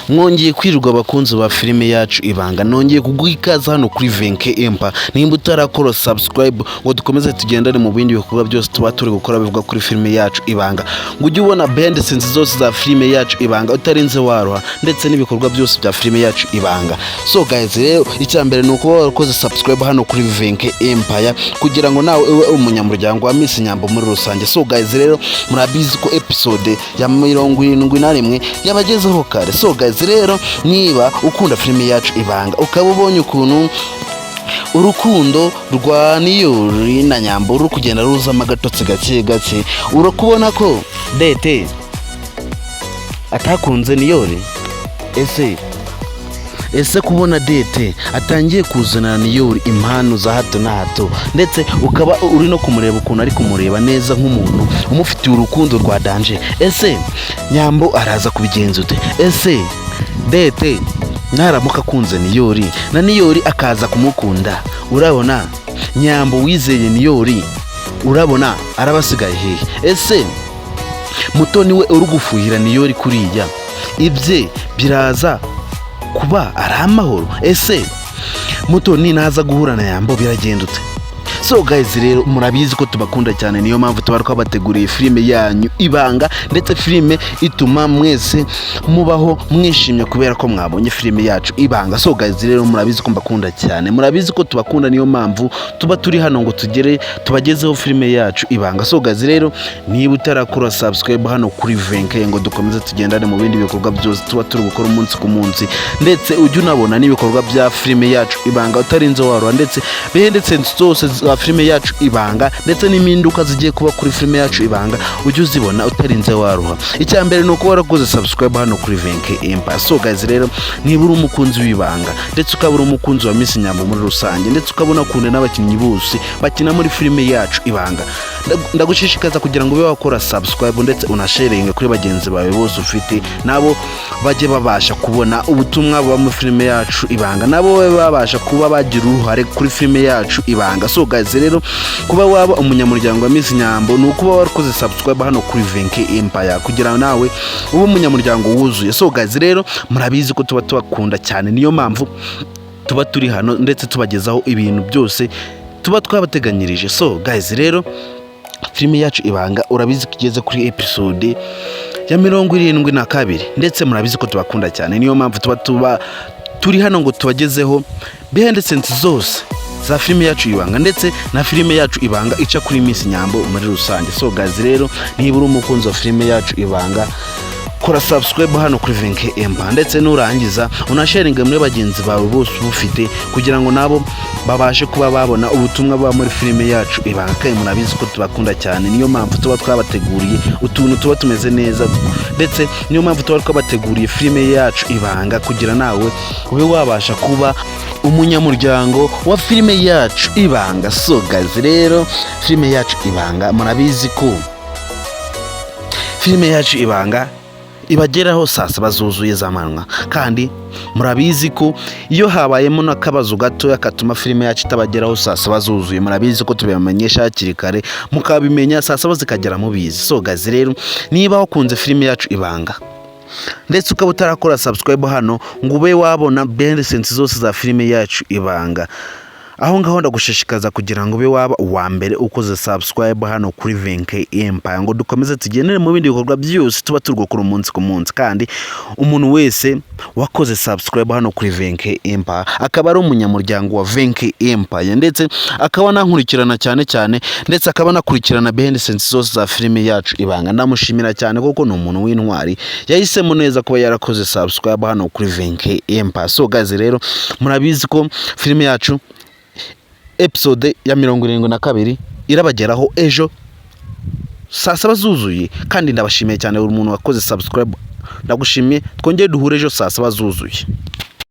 Mwongeye kwirirwa, abakunzi ba filime yacu Ibanga. Nongeye kuguha ikaze hano kuri Venke Empa. Nimba utarakora subscribe ngo dukomeze tugendane mu bindi bikorwa byose tuba turi gukora bivuga kuri filime yacu Ibanga, ngo ujye ubona behind scenes zose za filime yacu Ibanga utarinze waroha, ndetse n'ibikorwa byose bya filime yacu Ibanga. So guys, rero icya mbere ni ukuba warakoze subscribe hano kuri Venke Empire kugira ngo nawe ube umunyamuryango wa Miss Nyambo muri rusange. So guys, rero murabizi ko episode ya 71 yabagezeho kare. So guys, rero niba ukunda filime yacu Ibanga, ukaba ubonye ukuntu urukundo rwa Niyori na Nyambo ruri kugenda ruzamo agatotsi gake gake, urakubona ko Dete atakunze Niyori. Ese kubona Dete atangiye kuzanira Niyori impano za hato na hato, ndetse ukaba uri no kumureba ukuntu ari kumureba neza nk'umuntu umufitiye urukundo rwa danger, ese Nyambo araza kubigenza ute? Ese Dete naramuka akunze Niyori na Niyori akaza kumukunda, urabona Nyambo wizeye Niyori, urabona arabasigaye hehe? Ese Mutoni we uri gufuhira Niyori kuriya, ibye biraza kuba ari amahoro? Ese Mutoni naza guhura na Yambo biragenda ute? So guys, rero murabizi ko tubakunda cyane, niyo mpamvu tuba twabateguriye filime yanyu Ibanga, ndetse filime ituma mwese mubaho mwishimye kubera ko mwabonye filime yacu Ibanga. So guys, rero murabizi ko mbakunda cyane, murabizi ko tubakunda, niyo mpamvu tuba turi hano ngo tugere tubagezeho filime yacu Ibanga. So guys, rero niba utarakora subscribe hano kuri Venke ngo dukomeze tugendane mu bindi bikorwa byose tuba turi gukora umunsi ku munsi, ndetse ujye unabona n'ibikorwa bya filime yacu Ibanga utarinze waruha, ndetse behind zose za filime yacu Ibanga, ndetse n'impinduka zigiye kuba kuri filime yacu Ibanga ujye uzibona utarinze waruha, icya mbere ni uko warakoze subscribe hano kuri Venke Empire. So guys, rero niba uri umukunzi w'Ibanga, ndetse ukaba uri umukunzi wa Miss Nyambo muri rusange, ndetse ukaba unakunda n'abakinnyi bose bakina muri filime yacu Ibanga, ndagushishikaza kugira ngo ube wakora subscribe ndetse unasharinge kuri bagenzi bawe bose ufite, nabo bajye babasha kubona ubutumwa buba muri filime yacu Ibanga, nabo babe babasha kuba bagira uruhare kuri filime yacu Ibanga. So guys, rero kuba waba umunyamuryango wa Miss Nyambo ni ukuba warakoze subscribe hano kuri Venke Empire kugira ngo nawe ube umunyamuryango wuzuye. So guys, rero murabizi ko tuba tubakunda cyane, niyo mpamvu tuba turi hano ndetse tubagezaho ibintu byose tuba twabateganyirije. So guys, rero filime yacu Ibanga urabizi ko igeze kuri episode ya 72, ndetse murabizi ko tubakunda cyane, niyo mpamvu tuba turi hano ngo tubagezeho behind scenes zose za filime yacu Ibanga, ndetse na filime yacu Ibanga ica kuri Miss Nyambo muri rusange. So guys, rero niba uri umukunzi wa filime yacu Ibanga, kora subscribe hano kuri Venke Empire, ndetse nurangiza unasharinge muri bagenzi bawe bose uba ufite kugira ngo nabo babashe kuba babona ubutumwa buba muri filime yacu Ibanga. Kandi murabizi ko tubakunda cyane, niyo mpamvu tuba twabateguriye utuntu tuba tumeze neza, ndetse niyo mpamvu tuba twabateguriye filime yacu Ibanga kugira nawe ube wabasha kuba umunyamuryango wa filime yacu Ibanga. So guys, rero filime yacu Ibanga, murabizi ko filime yacu Ibanga ibageraho saa 7 zuzuye z'amanywa, kandi murabizi ko iyo habayemo n'akabazo gatoya katuma filime yacu itabageraho saa 7 zuzuye, murabizi ko tubibamenyesha hakiri kare, mukabimenya saa 7 zikagera mubizi. So guys, rero niba wakunze filime yacu Ibanga, ndetse ukaba utarakora subscribe hano ngo ube wabona behind scenes zose za filime yacu Ibanga, aho ngaho ndagushishikaza kugira ngo ube waba uwa mbere ukoze subscribe hano kuri Venke Empire ngo dukomeze tugendere mu bindi bikorwa byose tuba turi gukora umunsi ku munsi. Kandi umuntu wese wakoze subscribe hano kuri Venke Empire, akaba ari umunyamuryango wa Venke Empire, ndetse akaba anankurikirana cyane cyane, ndetse akaba anakurikirana behind scenes zose za filime yacu Ibanga, ndamushimira cyane kuko ni umuntu w'intwari yahisemo neza kuba yarakoze subscribe hano kuri Venke Empire. So guys, rero murabizi ko filime yacu episode ya 72 irabageraho ejo saa 7 zuzuye, kandi ndabashimiye cyane buri muntu wakoze subscribe, ndagushimiye. Twongere duhure ejo saa 7 zuzuye.